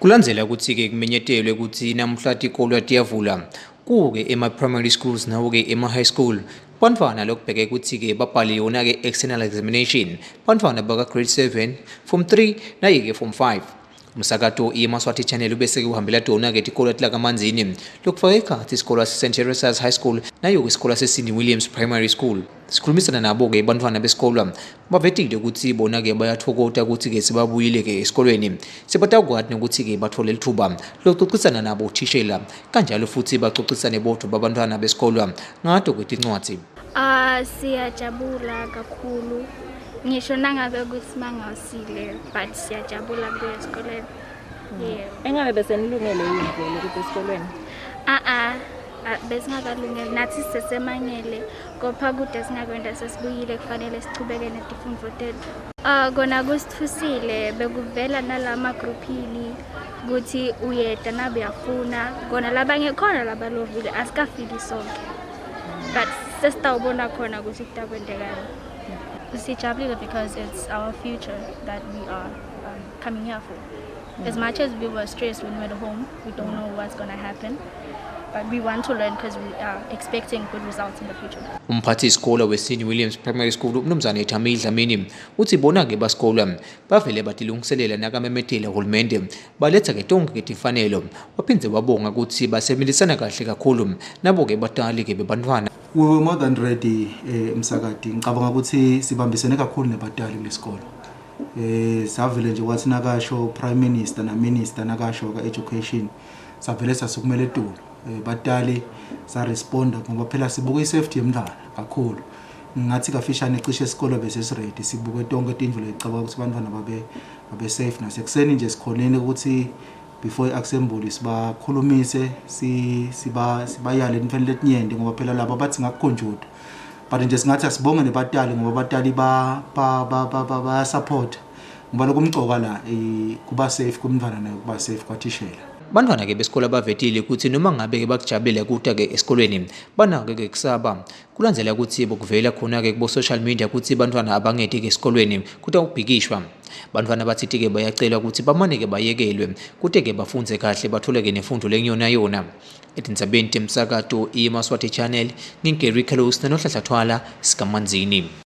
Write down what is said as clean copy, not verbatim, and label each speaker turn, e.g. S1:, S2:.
S1: Kulandzela kutsi-ke kumenyetelwe kutsi namuhla tikolwa tiyavula, kuwo-ke ema-primary schools nawo-ke ema-high school, bantfwana lokubheke kutsi-ke babhale yona-ke external examination, bantfwana baka-grade 7, form 3 naye-ke form 5. Umsakato iMaswati Channel ubese-ke uhambela tona-ke tikolwa tilakaManzini, lokufaka ekhatsi isikolo sase-St Teresa's High School nayo-ke isikolo sase-Sidney Williams Primary School. Sikhulumisana nabo-ke bantfwana besikolwa bavetile kutsi bona-ke bayatfokota kutsi-ke sebabuyile-ke esikolweni sebatawukwati nokuthi-ke bathole lithuba lokucocisana nabo thishela kanjalo futhi bacocisane bodvwa babantfwana besikolwa ngato-ke tincwadzi.
S2: Ah siyajabula kakhulu ngisho nangabe kusimangasile but siyajabula kuya esikolweni. Yebo.
S3: Engabe besenilungele yini vele ukuthi esikolweni?
S2: Ah ah besingakalungeli nathi sisesemangele kopha kude singakwenda sesibuyile kufanele sichubeke netifundvo tethu. Ah kona kusithusile bekuvela nalama groupini ukuthi uyeda nabe uyafuna kona labanye khona labalovile asikafiki sonke but sesitawubona khona ukuthi kutakwendekani.
S4: Sijabulile because it's our future that we are coming here for. As much as we were stressed when we were at home, we don't know what's going to happen. But we want to learn because we are expecting good results in the future.
S1: Umphathi isikolo we-Sidney Williams Primary School umnumzane Thami Dlamini uthi bona-ke basikolwa bavele batilungiselela nakamemetela hulumende baletha-ke tonke-ke timfanelo waphindze wabonga kutsi basebenzisana kahle kakhulu nabo-ke batali-ke bebantfwana.
S5: We were more than ready msakati ngicabanga ukuthi sibambisene kakhulu nebatali kulesikolo. Savele nje wathi nakasho prime minister na minister nakasho ka education savele sasukumele etulu. Batali sa responda ngoba phela sibuka isafety yemntwana kakhulu. Ngathi kafishane cishe isikolo bese siready sibuke tonke tindlu lecabanga ukuthi abantwana babe safe nasekuseni nje sikhonene ukuthi before i-assembly sibakhulumise siba sibayale intfweni letinyenti ngoba phela laba bathi ngakukhonjudwa but nje singathi asibonge nebatali ngoba abatali ba ba ba ba ba support ngoba lokumcoka la kuba safe kumntwana naye kuba safe kwathishela.
S1: Bantwana ke besikolo bavetile ukuthi noma ngabe ke bakujabulele kuta ke esikolweni banake ke kusaba kulandzela ukuthi bokuvela khona ke kubo social media ukuthi bantwana abangeti ke esikolweni kutawubhikishwa. Bantwana bathi ke bayacelwa ukuthi bamane ke bayekelwe kute ke bafundze kahle bathole ke nemfundo lengiyona yona. Etindzabeni temsakato iMaswati Channel nginguGary Carlos nanoHlahla Thwala sikaManzini.